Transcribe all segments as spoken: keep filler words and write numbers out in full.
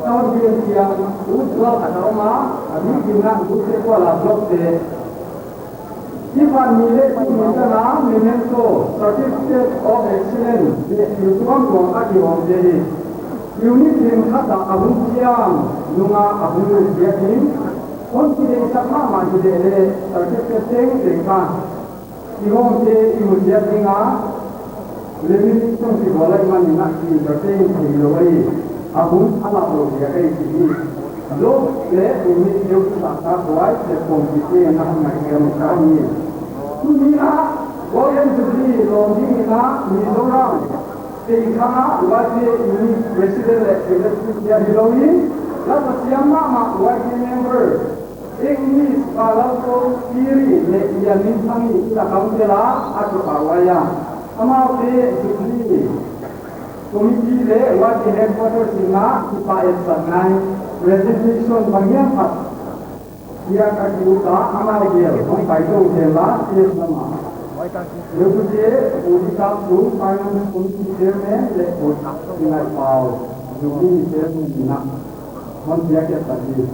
Tawh bial siam, ut zual khat a om a, a mi gimna ut se kual a block te. Hih van ni leh tuni tan a memento, Certificate of Excellence, leh thil tuamtuam a kihawmte hi. Unit themkhat ah a hun chiang, nung a a hun lut ziakin, hon kideihsak mahmah hi leh leh, certificate tengteng kha. I hawmte i mu ziak ding a, lamination kibawl ahih manin a ki entertain theilou ahi. A hun a lak lou ziak ahi chih hi. Lou leh unit deuh kisaksak huai, platform kite na hon ngaihkhiam ka hon hi. Tuni a, Golden Jubilee lawm ding in a, Mizoram, Seikhang a, Y K unit president leh secretary kia hilou in, la sa siam mahmah Y K member. English, Balaso, Piri, leh Ian Min Thang in a counter a, a kipak huai a. Amaute Jubilee Committee leh Y K headquarters in a kipak etsakna in presentation bang hiam khat pia ka kiu ta, amau gel hong pai tou hen la, stage lam a. Lutute, Pu Di Kap Sung, Finance Committee Chairman, leh Pu Singai Pau, Jubilee Chairman in a hon piak etsak hi.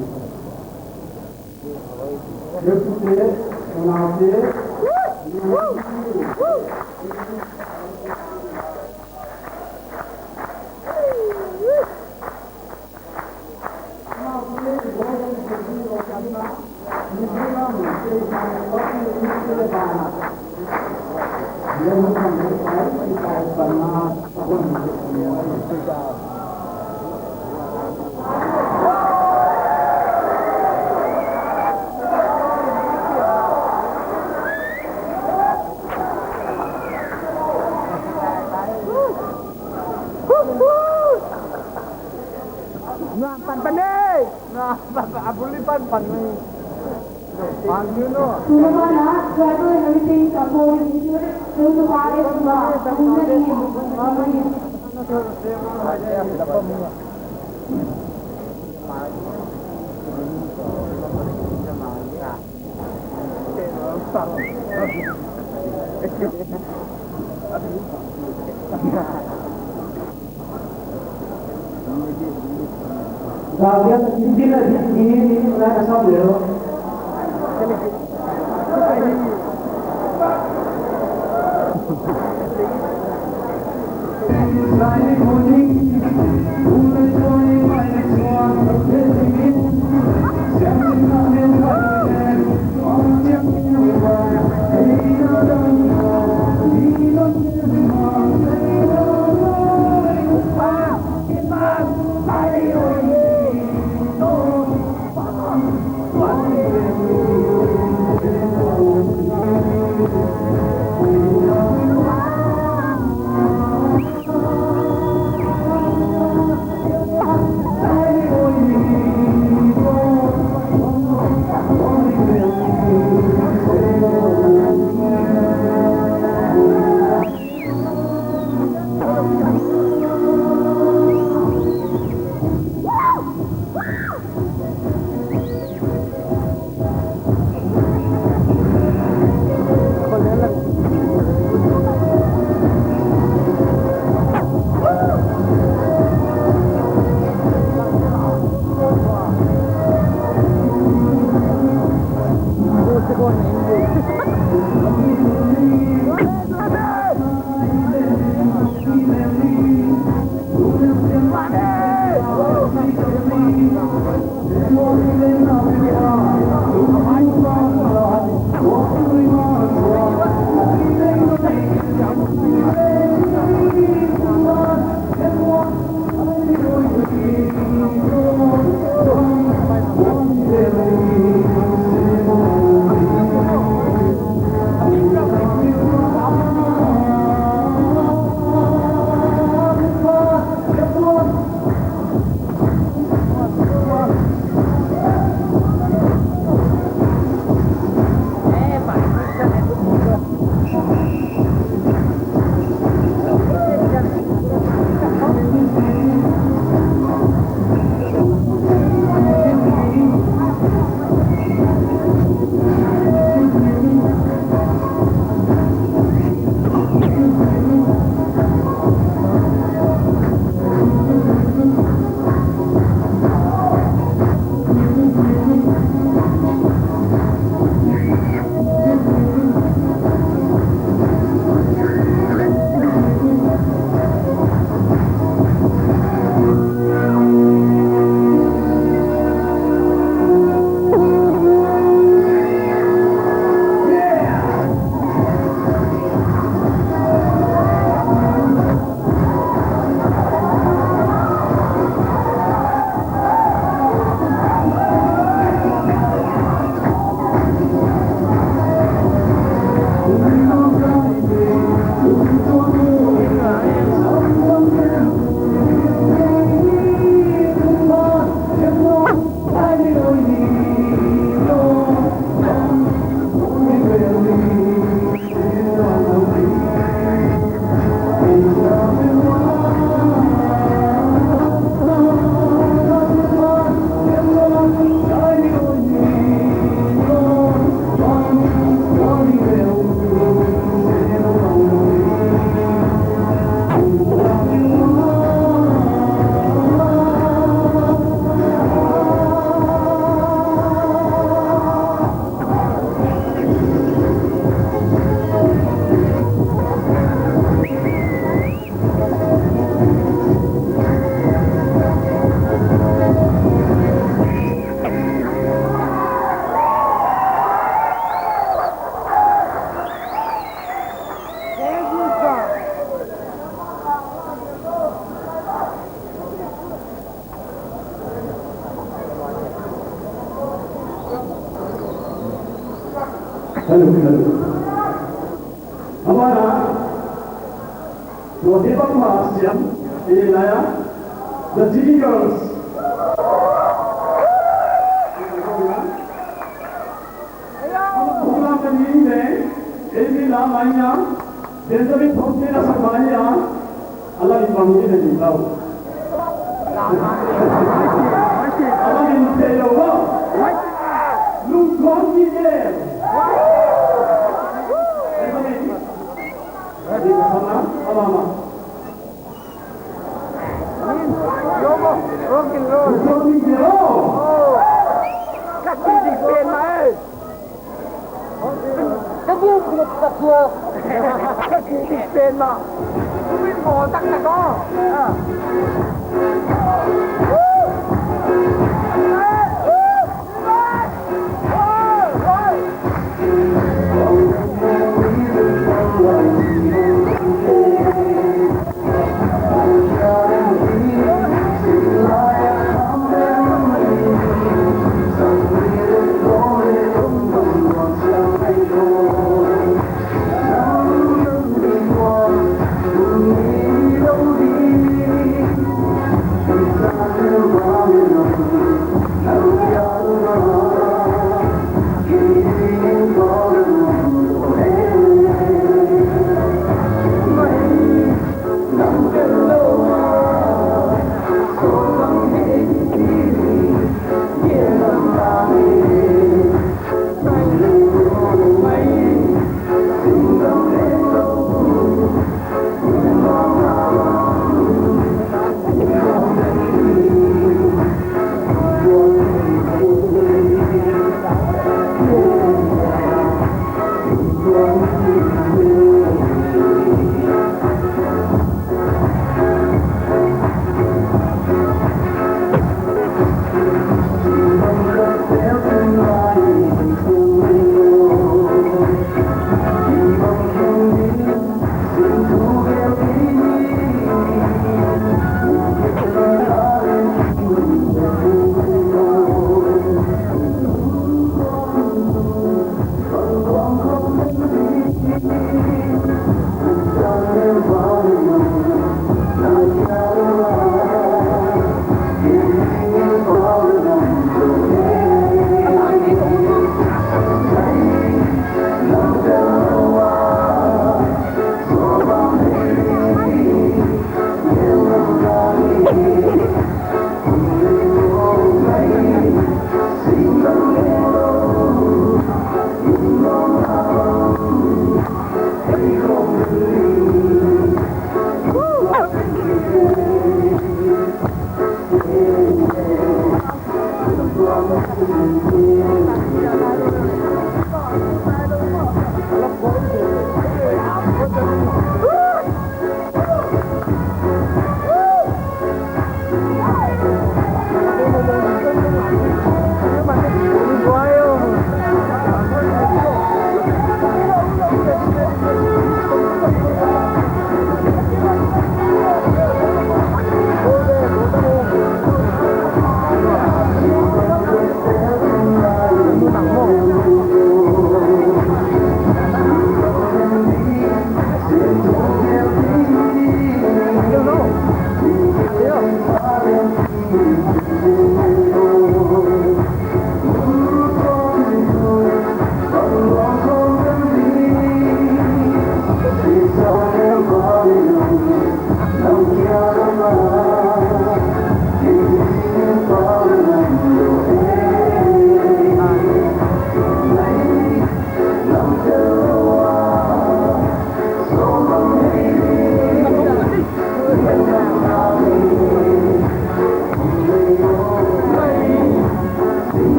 Nuam panpan ni. Nuam panpan, a bul i panpan ni. Pan ni no. Tuna mana, Tribal Heritage Support Minister, Dr. Paes Suma, Tuna ni, Tuna ni. Hello, hello. Amah na, tua te bangmah siam, eh, laia, the G D Girls. Amah program ka ni leh, eh, mi la mai ya, Benjamin Thompson a sak mai ya, a la in bang ni na ni tau. A la in thei lou a. Lungtuak ni de. Rock and roll. Lungtuak ni de. Oh. Ka ti dik pen mah e. Ka ti dik pen mah. Ka ti dik pen mah.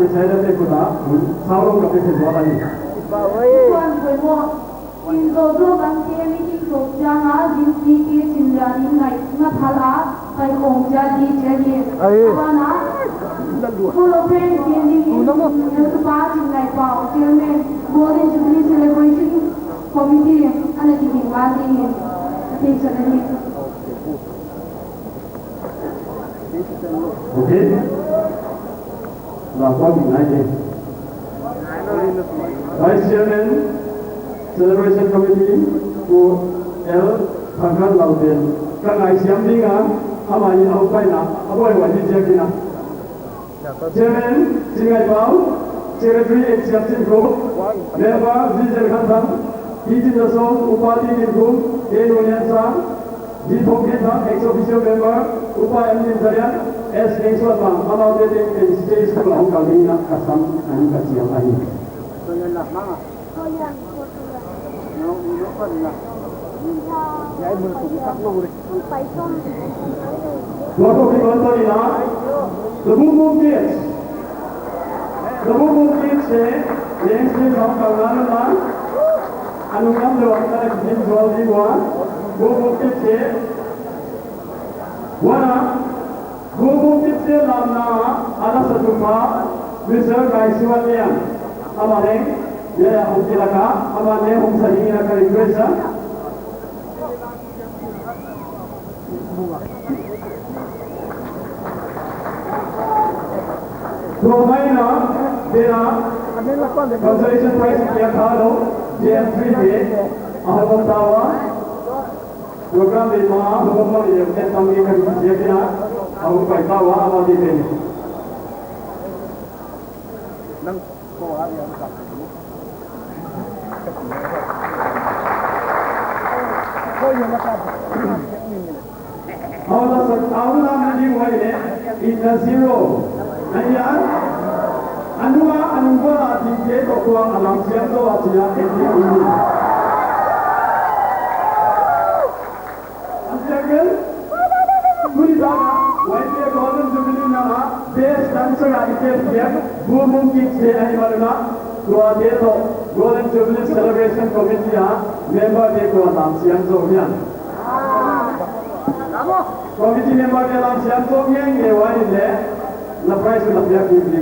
Secretary te khut ah, hun sau lou ka pe thei zual ahi. Kuan poimoh. Inn zozo kan te meeting tawp chiang a, zin ti te chin lian in ngai nga phal a, pai khawm chia di chia di. Ahi. Awana, Hall of Fame te ni, Heutupa Chingngaipau, Chairman, Golden Jubilee Celebration Committee, ana ti ding ma di, ti sa na ni. Okay. La kuan ngai ni. Vice Chairman, Celebration Committee, Pu L Thangkhanlal pen ka ngaihsiam ding a, amah in a upaina a buaihuai di ziakin a. Chairman, Chingngaipau, Secretary, H C F Chinkhum, Member, Vizel Khanthang, T Chinthasawm, Upa T Chinkhum, K Nuniansang, G Thongkithang, ex officio member, Upa M Limzalian, S Kengsuanmang, amaute tengteng stage khong ah hong kal dingin ka sam ahi, ka chial ahi. Tua toh kiton toh ina, the Boom Boom Kids. The Boom Boom Kids te, leng stage ah hong kal ngal un la, a nung lam deuh ah ka na kidim zual ding ua, Boom Boom Kids te. Huan a, Boom Boom Kids te lamna a, a la satu pa, Mister Kaisuanlian. Amah leng, ya, ya, hong kilak a, amah leng hong sa dingin ka request a. Tua mai in a, dia, consolation prize kia kha lou, J M three te, a hong ta ua. Program leh ma, hong ma leh, ken tam ni kan ziak in a, a hong pai ta ua, a ma di pen. Nang ko a yang ka. Ko yang ka. Hau la sa, hau la na di wai le, in the zero. Aya, anua, anua, di te to kwa, alam siam to, atia, e di, e di. Antiakel, tuni dan a, Y T A Golden Jubilee na a, best dancer a i te piak, Boom Boom Kids te ahi man un a, tuate toh, Golden Jubilee Celebration Committee a, member te toh lam siam zou hian. Committee member te lam siam zou hian, nge wai le, na prize na piak ni ni.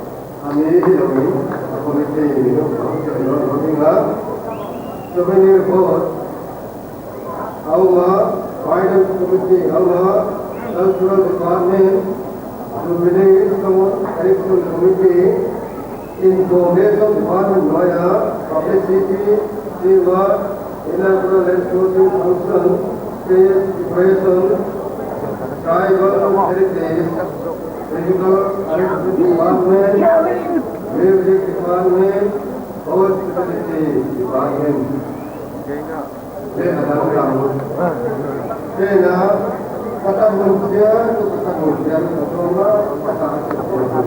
a mi hilou in, a committee mi nu, a hong sia lo, lo ding a. Souvenir board, a om a, finance committee, a om a, cultural department, jubilee, song, selection committee, information department nuai a, publicity, steward, inaugural and closing function, stage decoration, tribal heritage, digital and department, music department, hospitality department. Leh a dangdang. Tena, ka ta mun sia, tu ka ta mun sia, ka ta ma, ka ta sia, ka ta sia.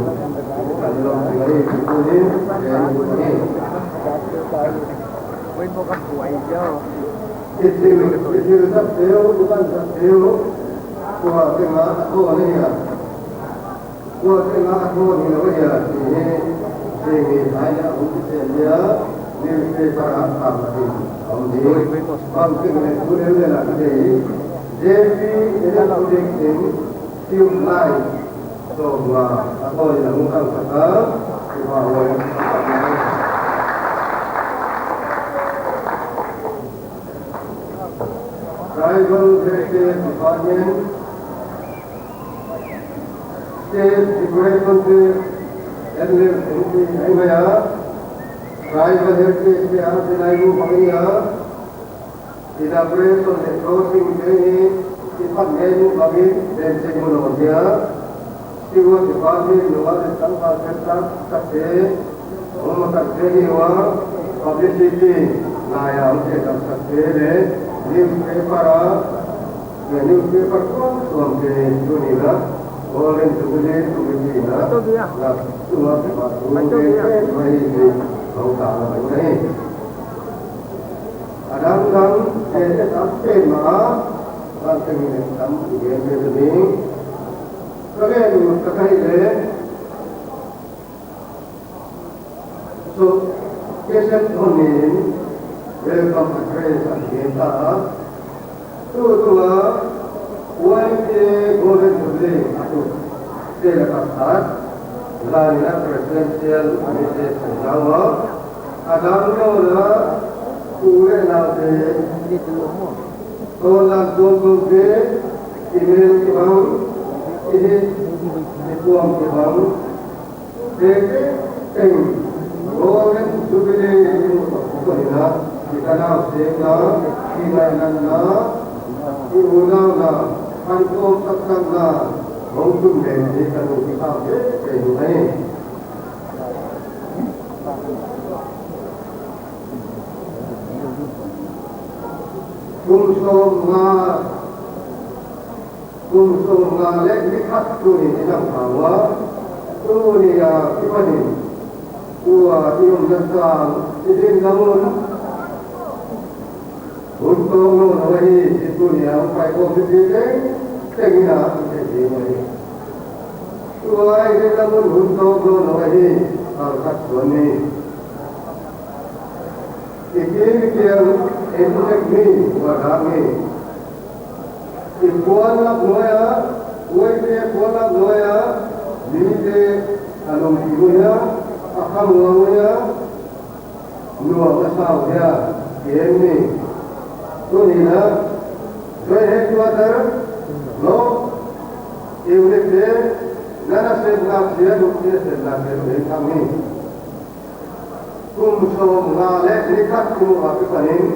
Ka ta sia, ka ta sia. Ui, mo ka buai jo. Itil, itil sa teu, bukan sa teu. Tua tengah, oh, ni ya. Tua tengah a tua ni lo ya, ni he, ni he, hai ya, um, se ya, newspaper a, a, a, um, ni. Bang teng le, tu le, le la, ni. J P Electronics in Tube Light. So, wa, a tua ni lo, um, kan sa ka, wa, wa. Tribal Heritage Department, Stage decoration te en leng sung ti ai mai a. Tribal heritage te a te nai lu bang a. Inauguration leh closing te hi i phat ngei lu bang in den seng mun a hong hia. Steward department nung a leh tangval pen tak tak te. Hong masak te hi ua, publicity, lai a hong te tak sak te leh, newspaper a, leh newspaper tuamtuam te tuni a, Golden Jubilee Committee a, na, tua te pa tu te te mai te, hong ta na mai. A dangdang te te tak te ma, a dang te mi ne tam i gen te ni. Ka gen ut ka kai leh, So, cassette hon in, Welcome address a gen ta a. Tutung a Y K Golden Jubilee a tute lak a khat, zan in a presidential message a zang ua. A dang lo la, u leh naute, tawlnat tuamtuamte, i mel kibang, i hih, i puam kibang, tengteng, Golden Jubilee i muh toh panin a, i tanau semna, i ngainatna, i unauna, khankhawm taktakna, hong tung leng di ka lungkimsakte, tengteng. Kum sawmnga, kum sawmnga leh ni khat tuni i zang kha ua, tuni a kipanin, tua i omna sang, i dinna mun, hun tawk nawn lou ahi, i tuni a hong pai khawm mipite, tengteng in a, i theih ding uh ahi. Tua i dinna mun hun tawk nawn lou ahi, kal khat suan ni. I kim i kiang, en lek ni, ua dak ni. I puanlak nuai a, uaite puanlak nuai a, mite a lungkim uh hia, a khamuang uh hia, nuam a sa uh hia, en ni. Tuni in a, Joint Headquarter, no, unit te, na nasepna chia, luk chia sepna chia, luk chia sepna chia. Kum sawmnga leh ni khat i muh a kipanin,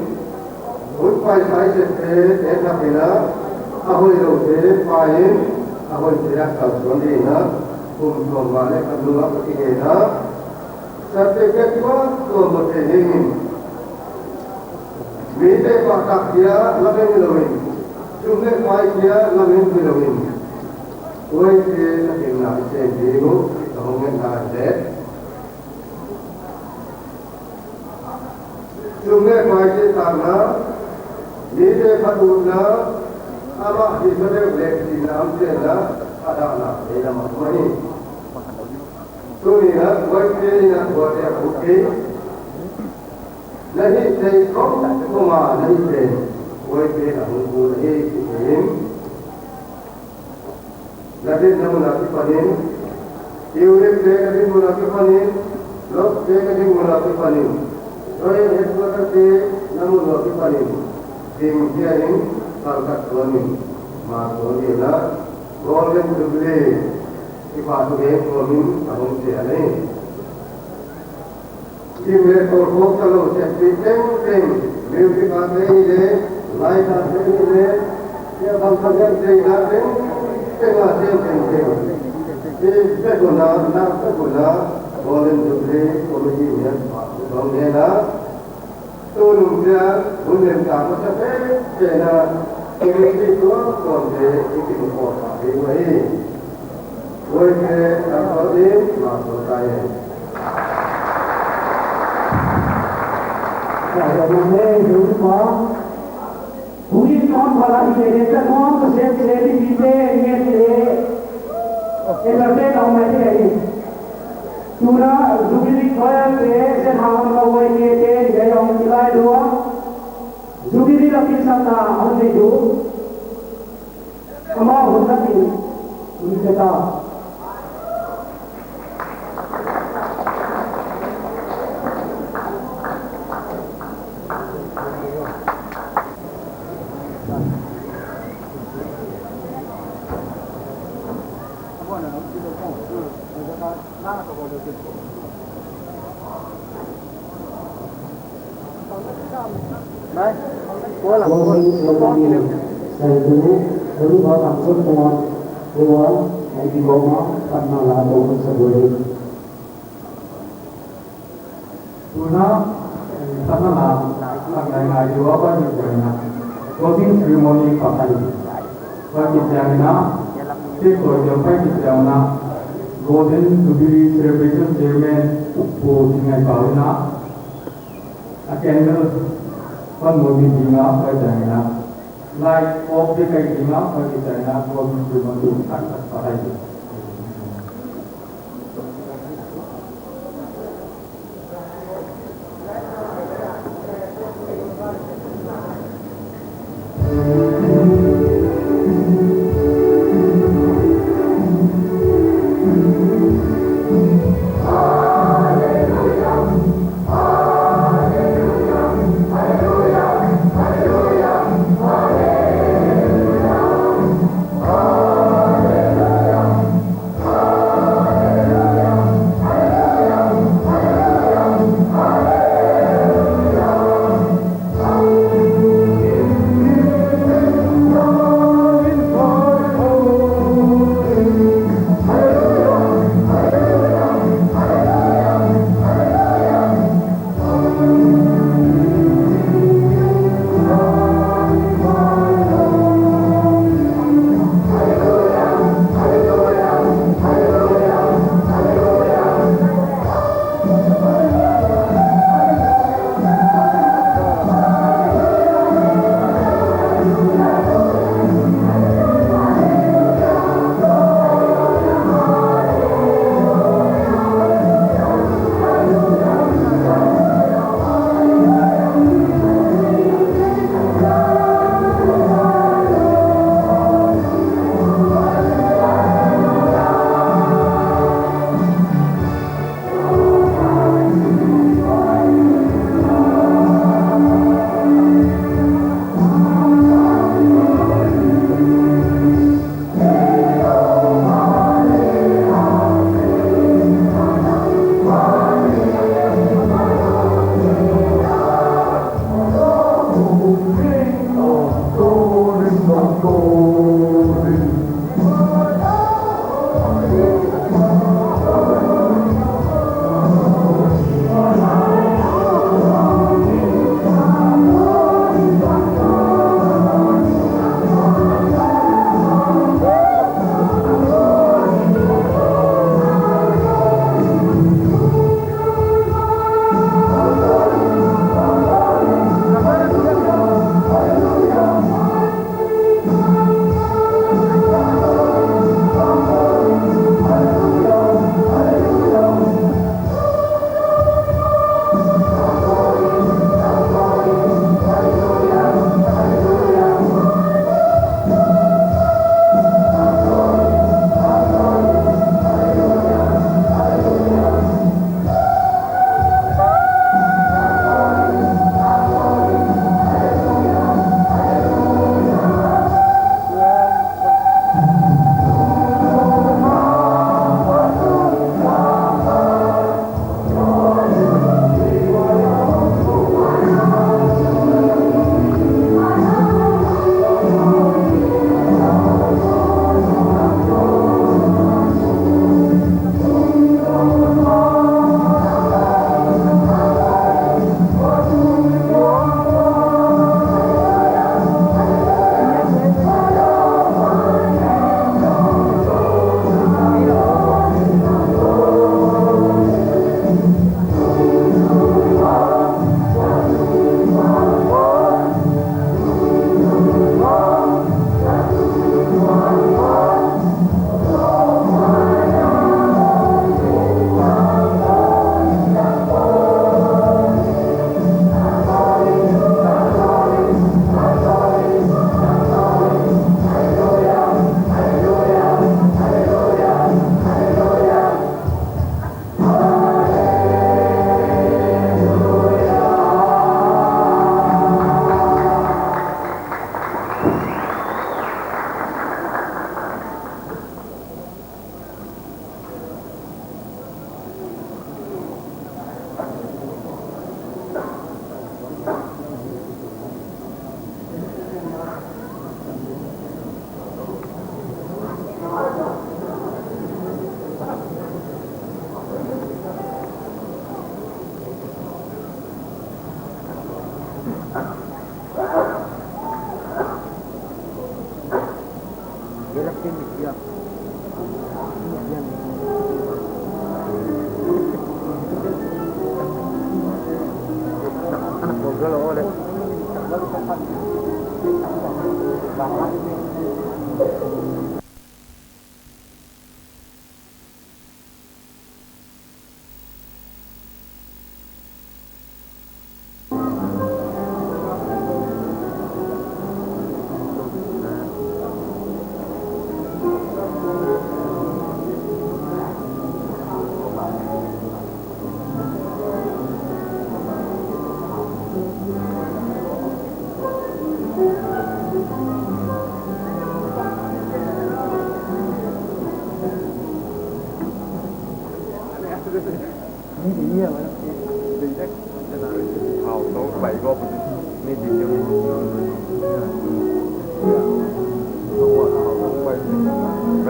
hun paisai sese, e thak in a, a hoihloute pai in, a hoihte a kalsuan ding in a, kum sawmnga leh khat nung a ka kigen a, certificate tuamtuam thei ding in, mite pahtak dia lamen hilou in, sum leh pai dia lamen hilou in, uaite takin na i sem ding uh, i ka hong ngen na leh. Sum leh paite takna, mite phatutna, amah hihna deuh leh thihna amsianna, a dahna, ei lam ah mah hi. Tuni in a, uaite in a, uaite a hong kei. Na hih theih khawng, khawng a na hih theih, uaite in a hong kei hi, chih in. Na dinna mun a kipanin, unit te na dinna mun a kipanin, block te na dinna mun a kipanin, Joint Headquarter te na mun a kipanin, ding hiai in, kal khat suan in, ma suan in a, Golden Jubilee, i pa tu gen suan in, a hong chia ni. Gim leh tawlkhawm talou sehpih tengteng, music a te hi leh, light a te hi leh, hia bang kha hiam te hi leh tengteng a sem tengteng. Hih vek un a, nak vek un a, Golden Jubilee Committee mian pa, bang ngen a. Tunung chiang, hun leng tak masa pen, pen a, committee tuamtuamte, i kimuhkhawm pah ding uhi. Uaite, a tawh in, ma tawh ta in. Ka hawm na he, hun pa. Hun in kon phala hi le, ta kon ka sem sem ni pite, ngen le. E ta te na mai te hi. Tuna, Jubilee Choir te, se ha hon ka uai ke te, ni ka yong kilai lua. Jubilee la kin sa ta, hon ni du. Amau hun ka tin, hun ka ta. Closing ceremony, Saitu, Honorable Council Board, Dewan, Haiti Goma, Patna la, Goma Saburi. Tuna, eh, Patna la, Patna la, Dewan, Patna la, closing ceremony, Patna la. Pai kit chiang in a, cake khawl chiang pai kit chiang in a, Golden Jubilee Celebration Chairman Pu Thingngaipau in a, a candle hon muanpih ding a pai chiang in a, light off dek kai ding a pai kit chiang in a, Golden Jubilee Pai kit chiang in a.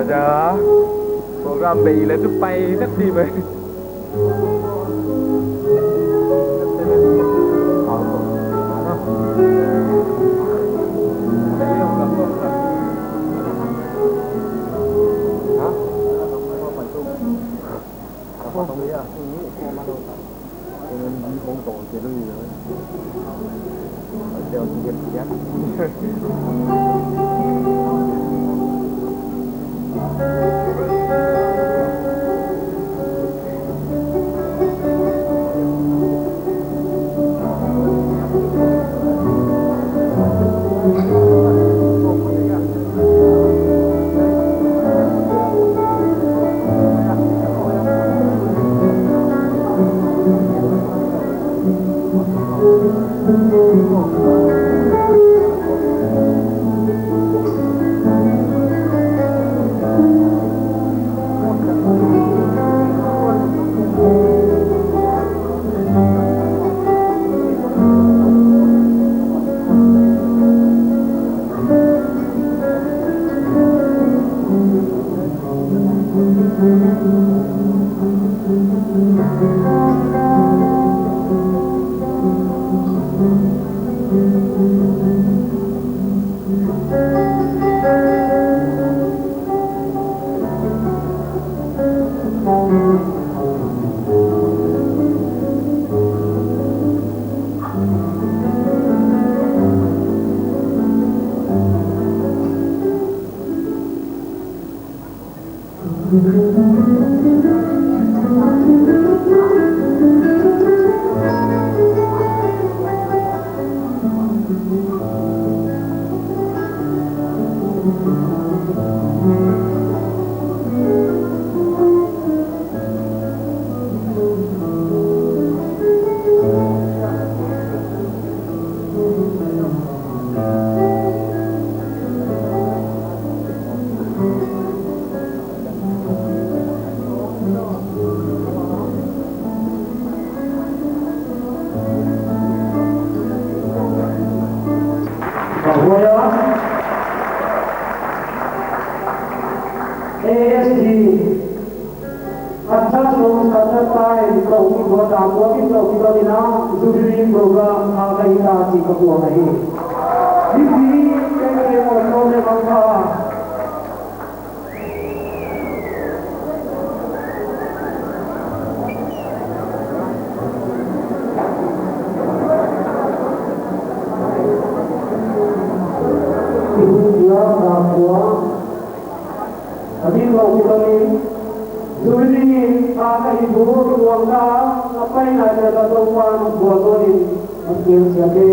Program bei leh chu pai vek di mai. A S D Acha song sata tai, tawh ki bawta, tawh ki tawh ki tawh ina, Jubilee program a ka hita chi ka puang ahi. Hipi, ke ke mo mo le bang ka. Ibu dia ka puang. A ding lou ki bangin, Jubilee a ka hi bu tuang ka, a paina dia ka Toupan bual dawnin, a kil sia ke.